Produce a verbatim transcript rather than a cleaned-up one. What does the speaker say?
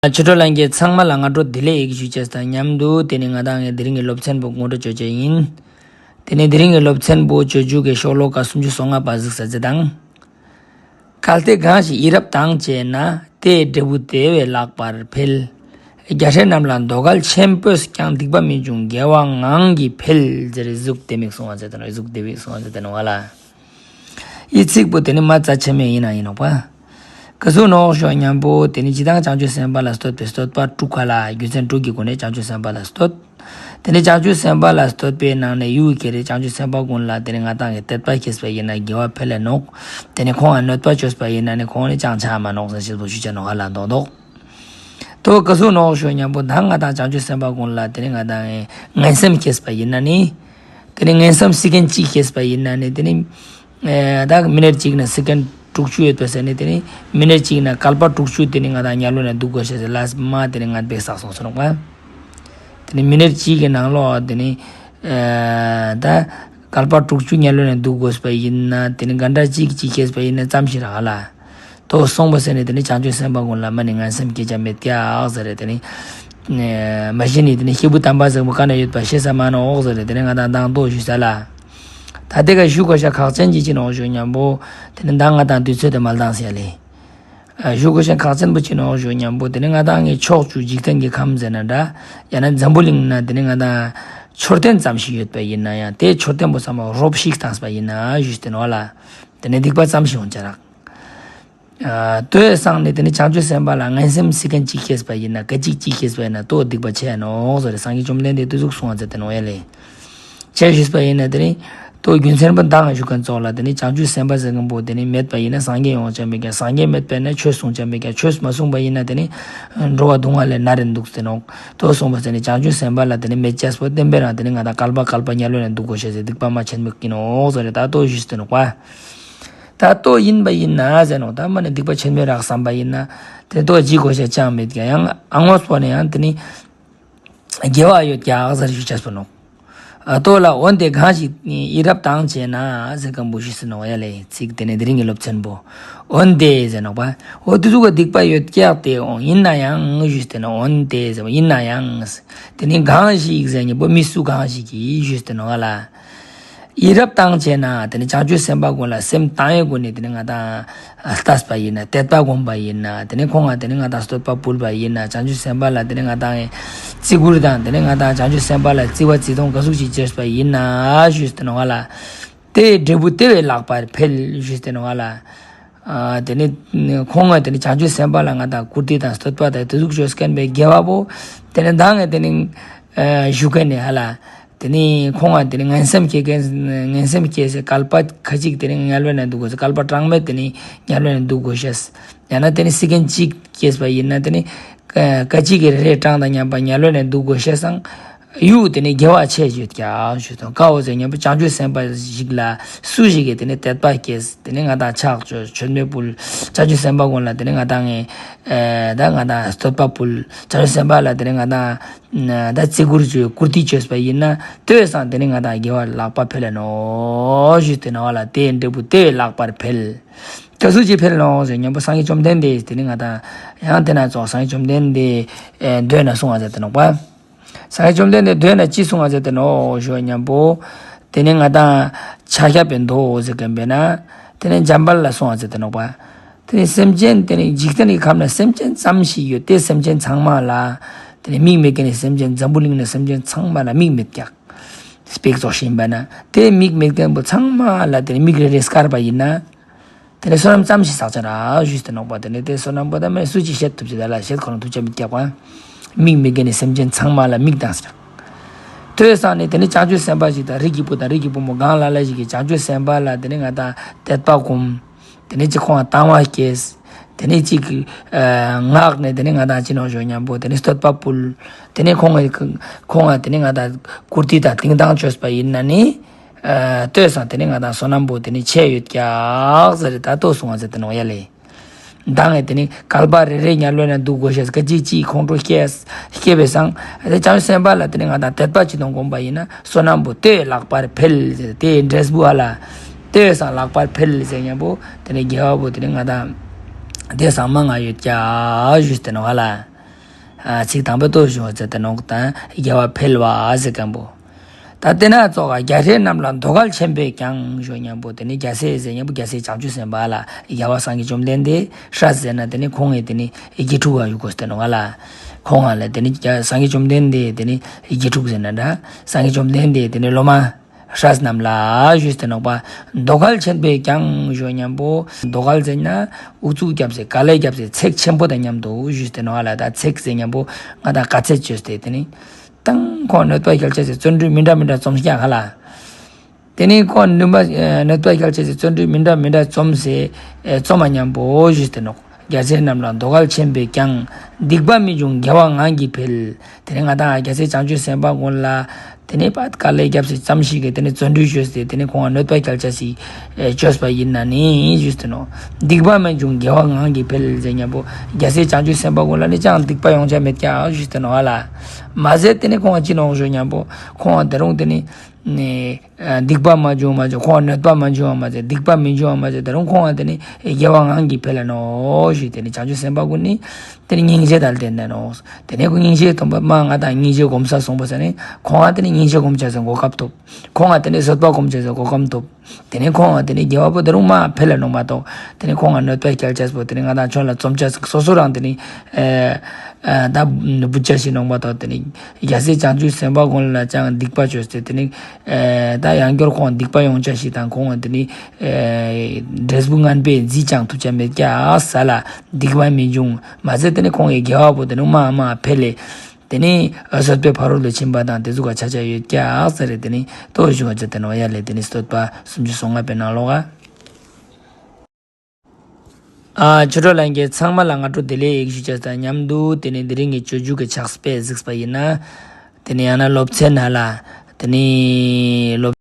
ཆོས་གྲོགས་ལྷན་རྒྱས་ཚང་མ་ལ་སྔ་དྲོ་བདེ་ལེགས་ཡིག་ཞུ་བྱས་དང་མཉམ་དུ། དེ་ནི་ང་དང་ངས་དེ་རིང་གི་སློབ་ཚན་པོ་ངོ་སྤྲོད་བྱོས་བྱས་ཡིན། དེ་ནི་དེ་རིང་གི་སློབ་ཚན་པོ་སྤྱོད་འཇུག་གི་ཤོ་ལོ་ཀ་སུམ་ཅུ་སོ་ལྔ་པ་གཟིགས་ས་ཅི་དང་། གལ་ཏེ་གང་ཞིག་ཡིད་རབ་དང་བཅས་ན། དེའི་འབྲས་བུ་དེ་བས་ལྷག་པར་འཕེལ། རྒྱལ་སྲས་རྣམས་ལ་དོ་གལ་ཆེན་པོས་ཀྱང་། སྡིག་པ་མི་འབྱུང་དགེ་བ་ངང་གིས་འཕེལ། ཟེར་གཟུགས་དེ་མིག་གསུང་བ་ཟེར་དེ་ནོ། གཟུགས་དེ་མིག་གསུང་བ་ཟེར་དེ་ནོ་བ་ལ། ཡི་ཚིག་པོ་དེ་ནི་མ་རྩ་ཆེ་མེད་ཡིན་ན་ཡིན་ནོག་པ། ག་ཟུག་ནོག་ཞུ་མཉམ་པོ་དེ་ནི་ཇི་ལྟར་བྱང་ཆུབ་སེམས་དཔའ་ལ་བསྟོད་པའི་བསྟོད་པ་དྲུག་ག་ལ། རྒྱུ་མཚན་དྲུག་གི་སྒོ་ནས་བྱང་ཆུབ་སེམས་དཔའ་ལ་བསྟོད། དེ་ནི་བྱང་ཆུབ་སེམས་དཔའ་ལ་བསྟོད་པའི་ནང་ནས་ཡུལ་གྱི་རེ་བྱང་ཆུབ་སེམས་དཔའ་ཀུན་ལ་དེ་ནི་ང་དང་གི་དད་པ་སྐྱེས་པ་ཡིན་ན་དགེ་བ་འཕེལ་ལེ་ནོག། དེ་ནི་ཁོང་ང་གནོད་པ་བཅོས་པ་ཡིན་ན་ནི་ཁོང་ནི་ཅང་ཆ་མ་ནོག་ཟེར་ཞེས་པོ་ཞུ་ཆ་ནོག་ཧ་ལ་མདོག་མདོག། དོ་ག་ཟུག་ནོག་ཞུ་མཉམ་པོ་ད་ང་དང་བྱང་ཆུབ་སེམས་དཔའ་ཀུན་ལ་དེ་ནི་ང་དང་ངན་སེམས་སྐྱེས་པ་ཡིན་ན་ནི། དེ་ནི་ངན་སེམས་སི་ཀན་གཅིག་སྐྱེས་པ་ཡིན་ན་ནི་དེ་ནི། ཨེ་ད་མི་ནེར་གཅིག་ན་སི་ཀན་དྲུག་ཅུ་ཡོད་པ་ཟེར་ནི་དེ་ནི་མི་ནེར་གཅིག་ན་བསྐལ་པ་དྲུག་ཅུ་དེ་ནི་ང་དང་དམྱལ་བ་ན་འདུག་དགོས་ཤེས་ཟེར་ལ་མ་དེ་ནི་ང་དཔེ་བསགས་སོང་ཟེར་ནོག་པ། དེ་ནི་མི་ནེར་གཅིག་གི་ནང་ལོགས་དེ་ནི་ཨེ་ད་བསྐལ་པ་དྲུག་ཅུ་དམྱལ་བ་ན་འདུག་དགོས་པ་ཡིན་ན་དེ་ནི་ག་འདྲ་གཅིག་གཅིག་སྐྱེས་པ་ཡིན་ན་ཙམ་ཞིག་རག་ལ། དོ་གསུངས་པ་ཟེར་ནས་དེ་ནི་བྱང་ཆུབ་སེམས་དཔའ་ཀུན་ལ་མ་ནི་ངན་སེམས་སྐྱེ་ཆ་མེད་ཀྱག་ཟེར་རེད། དེ་ནི་མ་གཞི་ནི་དེ་ནི་སྐྱེས་བུ་དམ་པ་ཟེར་བོ་ག་ན་ཡོད་པ་ཤེས་ས་མ་ནོག་ཟེར་རེད། དེ་ནི་ང་དང་མདང་དོ་ཞུ་ས་ལ། ད་དེ་ག་ཞུ་དགོས་ཤ་ཁག་ཅན་གྱི་ཅི་ནོག་ཞུ་མཉམ་པོ། དེ་ནི་མདང་ང་དང་དུས་ཚོད་དེ་མ་ལྡང་ཟེར་ལེ། ཞུ་དགོས་ཤ་ཁག་ཅན་པོ་ཅི་ནོག་ཞུ་མཉམ་པོ། དེ་ནི་ང་དང་ངའི་ཕྱོགས་བཅུ་འཇིག་རྟེན་གྱི་ཁམས་ཟེར་ན་འདྲ། ཡང་ན་འཛམ་བུ་གླིང་ན་དེ་ནི་ང་དང་མཆོད་རྟེན་ཙམ་ཞིག་ཡོད་པ་ཡིན་ན་ཡང་དེ་མཆོད་རྟེན་པོ་ཚང་མ་རོབ་ཞིག་བཏང་པ་ཡིན་ན་ཞུས་ཏེ་ནོག་ལ། དེ་ནི་སྡིག་པ་ཙམ་ཞིག་འོང་ཅ་རག། ཨ་དོས་སང་ནི་དེ་ནི་བྱང་ཆུབ་སེམས་དཔའ་ལ་ངན་སེམས་སི་ཀན་གཅིག་སྐྱེས་པ་ཡིན་ན་སྐད་ཅིག་གཅིག་སྐྱེས་པ་ཡིན་ན་དོ་སྡིག་པ་ཆེ་ནོག་ཟེར་སངས་རྒྱས་བཅོམ་ལྡན་འདས་དེ་ཟུག་གསུང་བ་མཛད་དེ་ནོག་ཡ་ལེ། ཆེ་ཞུས་པ་ཡིན་ན་དེ་ནི་དོ་རྒྱུ་མཚན་པོ་མདང་ཞུ་མཁན་ཙོགས་ལ་དེ་ནི་བྱང་ཆུབ་སེམས་དཔའ་ཟེར་མཁན་པོ་དེ་ནི་མེད་པ་ཡིན་ན་སངས་རྒྱས་ཡོང་ཆ་མེད་ཀྱང་སངས་རྒྱས་མེད་པ་ཡིན་ན་ཆོས་གསུང་ཆ་མེད་ཀྱང་ཆོས་མ་གསུངས་པ་ཡིན་ན་དེ་ནི་འགྲོ་བ་སྡུག་བསྔལ་ལས་མནར་རེ་འདུག་ཟེར་ནོག། དོ་གསུངས་པ་ཟེར་ནི་བྱང་ཆུབ་སེམས་དཔའ་ལ་དེ་ནི་མེད་ཅེས་པོ་བསྟན་པའི་རང་དེ་ནི་ང་དང་བསྐལ་པ་བསྐལ་པ་དམྱལ་བ་ན་འདུག་དགོས་ཤེས་ཟེར་སྡིག་པ་མ་ཆེན་མོ་ཀི་ནོག་ཟེར་རེད། ད་དོ་ཞུས་ཟེར་ནོག་པ། ད་ལྟོ་ཡིན་པ་ཡིན་ན་ཟེར་ནོག། ད་མ་ནི་སྡིག་པ་ཆེན་མོའི་རག་བསམ་པ་ཡིན་ན་དེ་ལྟོ་ལྗིད་དགོས་ཤེས་ཅང་མེད་ཀྱང་ཡང་ཨ་ངོ་སོ་ནས་ཡང་དེ་ནི་དགེ་བ་ཡོད་ཀྱག་ཟེར་ཞུ་ཆ་སོ་ནོག། ཨ་ལྟོ་ལ་འོན་ཏེ་གང་ཞིག་ཡིད་རབ་དང་བཅས་ན་ཟེར་མཁན་པོ་ཞུས་ཟེར་ནོག་ཡ་ལེ། ཚིག་དེ་ནི་དེ་རིང་གི་སློབ་ཚན་པོ། འོན་ཏེ་ཟེར་ནོག་པ། འོ་དེ་ཚོ་ག་སྡིག་པ་ཡོད་ཀྱག་སྟེ་འོང་ཡིན་ན་ཡང་ཞུས་ཏེ་ནོག། འོན་ཏེ་ཟེར་བ་ཡིན་ན་ཡང་། དེ་ནི་གང་ཞིག་ཟེར་ཉིན་པོ་མི་སུ་གང་ཞིག་གིས་ཞུས་ཏེ་ནོག་ལ། ཡིད་རབ་དང་བཅས་ན་དེ་ནི་བྱང་ཆུབ་སེམས་དཔའ་ཀུན་ལ་སེམས་དང་བའི་སྒོ་ནས་དེ་ནི་ང་དང་ལྟས་པ་ཡིན་ན་དད་པ་སྒོམ་པ་ཡིན་ན་དེ་ནི་ཁོང་ང་དེ་ནི་ང་དང་བསྟོད་པ་ཕུལ་བ་ཡིན་ན་བྱང་ཆུབ་སེམས་དཔའ་ལ་དེ་ནི་ང་དང་བརྩི་བཀུར་དང་དེ་ནི་ང་དང་བྱང་ཆུབ་སེམས་དཔའ་ལ་བརྩི་བ་བརྩི་མཐོང་ག་ཟུག་ཅིག་བྱས་པ་ཡིན་ན་ཞུས་ཏེ་ནོག་ལ། དེའི་འབྲས་བུ་དེ་བས་ལྷག་པར་འཕེལ་ཞུས་ཏེ་ནོག་ལ། ཨ་དེ་ནི་ཁོང་ང་དེ་ནི་བྱང་ཆུབ་སེམས་དཔའ་ལ་ང་དང་བཀུར་སྟི་དང་བསྟོད་པ་དང་དེ་ཟུག་བཅོས་མཁན་པའི་དགེ་བ་པོ་དེ་ནི་མདང་ང་དེ་ནི་ཨ་ཞུ་མཁན་ནི་ཧ་ལ། དེ་ནི་ཁོང་ང་དེ་ནི་ངན་སེམས་སྐྱེ་མཁན་ངན་སེམས་སྐྱེ་སའི་བསྐལ་པ་ཁ་ཅིག་དེ་ནི་དམྱལ་བའི་ནང་འདུག་དགོས་ཤེས། བསྐལ་པ་གྲངས་མེད་དེ་ནི་དམྱལ་བའི་ནང་འདུག་དགོས་ཤེས། ཡང་ན་དེ་ནི་སི་ཀན་གཅིག་སྐྱེས་པ་ཡིན་ན་དེ་ནི་ཀ་ཅིག་གི་རེ་རེ་གྲངས་དང་མཉམ་པ་དམྱལ་བའི་ནང་འདུག་དགོས་ཤེས་སང་། ཡུལ་དེ་ནི་དགེ་བ་ཆེ་ཡོད་ཀྱག་ཞུས་དང་ཀ་འོ་ཟེར་མཉམ་པོ་བྱང་ཆུབ་སེམས་དཔའ་ཞིག་ལ་སུ་ཞིག་གིས་དེ་ནི་དད་པ་སྐྱེས་དེ་ནི་ང་དང་ཕྱག་མཆོད་མཆོད་མེ་ཕུལ། བྱང་ཆུབ་སེམས་དཔའ་ཀུན་ལ་དེ་ནི་ང་དང་ངས་ཨེ་ད་ང་དང་བསྟོད་པ་ཕུལ། བྱང་ཆུབ་སེམས་དཔའ་ལ་དེ་ནི་ང་དང་ད་བརྩི་བཀུར་བྱོས་བཀུར་སྟི་བྱོས་པ་ཡིན་ན་དེ་བས་སང་དེ་ནི་ང་དང་དགེ་བ་ལྷག་པ་འཕེལ་ལ་ནོག་ཞུས་ཏེ་ནོག་ལ། དེའི་འབྲས་བུ་དེ་བས་ལྷག་པར་འཕེལ། ག་ཟུག་ཅིག་འཕེལ་ནོག་ཟེར་མཉམ་པོ་སངས་རྒྱས་བཅོམ་ལྡན་འདས་དེ་ནི་ང་དང་ཡང་དེ་ན་ཙོགས་སངས་རྒྱས་བཅོམ་ལྡན་འདས་མདོ་ན་གསུང་བ་མཛད་དེ་ནོག་པ། སངས་རྒྱས་བཅོམ་ལྡན་འདས་མདོ་ན་ཅི་གསུང་བ་མཛད་དེ་ནོག་ཞུ་མཉམ་པོ། དེ་ནི་ང་དང་ཕྱག་བཞག་པའི་མདོ་ཟེར་མཁན་པས་ན། དེ་ནི་འཇམ་དཔལ་ལ་གསུང་བ་མཛད་དེ་ནོག་པ། དེ་ནི་སེམས་ཅན་དེ་ནི་འཇིག་རྟེན་གྱི་ཁམས་ན་སེམས་ཅན་ཙམ་ཞིག་ཡོད་དེ་སེམས་ཅན་ཚང་མ་ལ། དེ་ནི་མིག་མེད་མཁན་ནི་སེམས་ཅན་འཛམ་བུ་གླིང་ན་སེམས་ཅན་ཚང་མ་ལ་མིག་མེད་ཀྱག། སྤེག་ཙོགས་ཤིག་ཡིན་པ་ན་དེ་མིག་མེད་མཁན་པོ་ཚང་མ་ལ་དེ་ནི་མིག་རེ་རེ་བསྐལ་པ་ཡིན་ན། དེ་ནས་བསོད་ནམས་ཙམ་ཞིག་བསགས་ཅ་ར་ཞུས་ཏེ་ནོག་པ། དེ་ནས་དེ་བསོད་ནམས་པོ་ད་མེད་སུ་ཅིག་བཤད་ཐུབ་ཅི་ད་ལ་བཤད་ཁོ་རང་ཐུབ་ཅ་མི་རྒྱག་པ། མིག་མེད་མཁན་ནི་སེམས་ཅན་ཚང་མ་ལ་མིག་དང་ཟེར། དེ་སང་ནས་དེ་ནས་བྱང་ཆུབ་སེམས་དཔའ་ཞིག་དང་རིགས་ཀྱི་བུ་དང་རིགས་ཀྱི་བུ་མོ་གང་ལ་ལ་ཞིག་གིས་བྱང་ཆུབ་སེམས་དཔའ་ལ་དེ་ནས་ང་དང་དད་པ་སྒོམ། དེ་ནས་ཅིག་ཁོང་ལ་དང་བ་སྐྱེས། དེ་ནས་ཅིག་ངག་ནས་དེ་ནས་ང་དང་ཅི་ནོག་ཞུ་མཉམ་པོ་དེ་ནས་བསྟོད་པ་ཕུལ། དེ་ནས་ཁོང་ལ་ཁོང་ལ་དེ་ནས་ང་དང་བཀུར་སྟི་དང་དིང་དང་བཅོས་པ་ཡིན་ན་ནི། ལྟོས་སང་དེ་ནི་ང་དང་བསོད་ནམས་པོ་དེ་ནི་ཆེ་ཡོད་ཀྱག་ཟེར་ད་ལྟོ་གསུང་བ་ཟེར་ཏེ་ནོག་ཡ་ལེ། མདང་ངས་དེ་ནི་བསྐལ་པ་རེ་རེ་དམྱལ་བའི་ནང་འདུག་དགོས་ཤེས་སྐད་ཅིག་གཅིག་ཁོང་ཁྲོ་སྐྱེས་སྐྱེས་པའི་སང་དེ་བྱང་སེམས་དཔའ་ལ་དེ་ནི་ང་དང་དད་པ་ཅིག་དང་སྒོམ་པ་ཡིན་ན་བསོད་ནམས་པོ་དེ་ལྷག་པར་འཕེལ་ཟེར་དེ་འབྲས་བུ་ཧ་ལ་དེ་སང་ལྷག་པར་འཕེལ་ཟེར་མཉམ་པོ་དེ་ནི་དགེ་བ་པོ་དེ་ནི་ང་དང་དེ་སང་མང་ང་ཡོད་ཀྱག་ཞུས་ཏེ་ནོག་ཧ་ལ། ཚིག་དང་པོ་ལྟོས་ཞོག་ཟེར་ཏེ་ནོག་དང་། དགེ་བ་འཕེལ་བ་ཟེར་མཁན་པོ། ད་དེ་ན་ཙོགས་རྒྱལ་སྲས་རྣམས་ལ་དོ་གལ་ཆེན་པོས་ཀྱང་ཞུ་མཁན་པོ། དེ་ནི་རྒྱལ་སྲས་ཟེར་མཁན་པོ་རྒྱལ་སྲས་བྱང་ཆུབ་སེམས་དཔའ་ལ་རྒྱལ་བ་སངས་རྒྱས་བཅོམ་ལྡན་འདས་སྲས་ཟེར་ན། དེ་ནི་ཁོང་གི་དེ་ནི་དགེ་ཕྲུག་ག་ཞུ་དགོས་ཏེ་ནོག་ལ། ཁོང་ང་ལ་དེ་ནི་སངས་རྒྱས་བཅོམ་ལྡན་འདས་དེ་ནི་དགེ་ཕྲུག་ཟེར་ན་འདྲ། སངས་རྒྱས་བཅོམ་ལྡན་འདས་དེ་ནི་སློབ་མ་སྲས་རྣམས་ལ་ཞུས་ཏེ་ནོག་པ། དོ་གལ་ཆེན་པོས་ཀྱང་ཞུ་མཁན་པོ། དོ་གལ་ཟེར་ན་ཨུ་ཚུགས་རྒྱབ་སའི་དཀའ་ལས་རྒྱབ་སའི་ཚེགས་ཆེན་པོ་དང་མཉམ་དུ་ཞུས་ཏེ་ནོག་ལ། ད་ཚེགས་ཟེར་མཁན་པོ་ང་དང་དཀའ་ཚེགས་བཅོས་ཏེ་དེ་ནི་དང་ཁོང་གནོད་པ་བསྐྱལ་བྱ་སའི་བརྩོན་འགྲུས་མི་འདྲ་མི་འདྲ་རྩོམ་ཀྱག་ག་ལ། དེ་ནས་ཁོང་གནོད་པ་གནོད་པ་བསྐྱལ་བྱ་སའི་བརྩོན་འགྲུས་མི་འདྲ་མི་འདྲ་རྩོམ་སའི་རྩོམ་པ་མཉམ་པོ་ཞུས་ཏེ་ནོག་རྒྱལ་སྲས་རྣམས་ལ་དོ་གལ་ཆེན་པོས་ཀྱང་། སྡིག་པ་མི་འབྱུང་དགེ་བ་ངང་གིས་འཕེལ། དེ་ནས་ང་དང་རྒྱལ་སྲས་བྱང་ཆུབ་སེམས་དཔའ་ཀུན་ལ་དེ་ནས་པ་དཀའ་ལས་རྒྱབ་སའི་ཙམ་ཞིག་གིས་དེ་ནས་བརྩོན་འགྲུས་བཅོས་ཏེ་དེ་ནས་ཁོང་ལ་གནོད་པ་བསྐྱལ་བྱ་ཞིག་བཅོས་པ་ཡིན་ན་ནི་ཞུས་ཏེ་ནོག་སྡིག་པ་མི་འབྱུང་དགེ་བ་ངང་གིས་འཕེལ་ཟེར་མཁན་པོ། རྒྱལ་སྲས་བྱང་ཆུབ་སེམས་དཔའ་ཀུན་ལ་ནི་ཅང་སྡིག་པ་ཡོང་བྱ་མེད་ཀྱག་ཞུས་ཏེ་ནོག་ལ། མ་ཟད་དེ་ནས་ཁོང་ཅི་ནོག་ཞུ་མཁན་པོ། ཁོང་དེ་རུང་དེ་ནས་ནས་སྡིག་པ་མ་བྱུང་མ་བྱུང་། ཁོང་གནོད་པ་མ་བྱུང་བ་མ་ཟད། སྡིག་པ་མི་འབྱུང་བ་མ་ཟད། དེ་རུང་ཁོང་དེ་ནི་དགེ་བ་ངང་གིས་འཕེལ་ལ་ནོག་ཞུས། དེ་ནི་བྱང་ཆུབ་སེམས་དཔའ་ཀུན་ནི་དེ་ནི་སྙིང་རྗེ་དང་ལྡན་ནས་ནོག་དེ་ནས་ཁོ་སྙིང་རྗེ་སྟོན་པ་མ་ང་དང་སྙིང་རྗེ་སྒོམ་ས་སོང་པ་ཟེར་ནས་ཁོང་ང་དེ་ནི་སྙིང་རྗེ་སྒོམ་བྱ་ཟེར་གོ་སྐབས་ཐོབ། ཁོང་ང་དེ་ནི་བཟོད་པ་སྒོམ་བྱ་ཟེར་གོ་སྐབས་ཐོབ། དེ་ནས་ཁོང་ང་དེ་ནས་དགེ་བ་པོ་དེ་རུང་མ་འཕེལ་ལ་ནོག་མ་གཏོགས། དེ་ནས་ཁོང་ང་གནོད་པ་བསྐྱལ་བྱ་པོ་དེ་ནས་ང་དང་ཁྱོད་ལ་རྩོམ་བྱ་སོ་སོ་རང་དེ་ནས་ད་བུ་བྱ་ཞིག་ནོག་མ་གཏོགས། དེ་ནས་རྒྱལ་སྲས་བྱང་ཆུབ་སེམས་དཔའ་ཀུན་ལ་ཅང་སྡིག་པ་བཅོས་ཏེ་དེ་ནས་ད་ཡང་བསྐྱར་ཁོང་སྡིག་པ་ཡོང་བྱ་ཞིག་དང་ཁོང་དེ་ནས་འབྲས་བུ་ངན་པས་རྫིས་ཀྱང་ཐུབ་བྱ་མེད་ཀྱག་ས་ལ། སྡིག་པ་མི་འབྱུང་མ་ཟད། དེ་ནས་ཁོང་གི་དགེ་བ་པོ་དེ་ནས་མ་མ་འཕེལ་ལེ། དེ་ནས་བཟོད་པའི་ཕ་རོལ་ཏུ་ཕྱིན་པ་དང་དེ་ཟུག་ག་ཆ་ཆ་ཡོད་ཀྱག་ཟེར་རེད། དེ་ནས་ལྟོས་ཞུ་བ་ཅི་དེ་ནོག་ཡ་ལེ། དེ་ནས་བསྟོད་པ་སུམ་ཅུ་སོ་ལྔ་པའི་ནང་ལོགས་ཨ། ཨ་ཆོས་གྲོགས་ལྷན་རྒྱས་ཚང་མ་ལ་སྔ་དྲོ་བདེ་ལེགས་ཞུ་བྱ་དང་མཉམ་དུ། དེ་ནས་དེ་རིང་གི་སྤྱོད་འཇུག་གི་ཕྱག་དཔེ་གཟིགས་པ་ཡིན་ན། དེ་ནས་ཡང་ན་སློབ་ཚན་ནང་ལ་དེ་ནས་སློབ།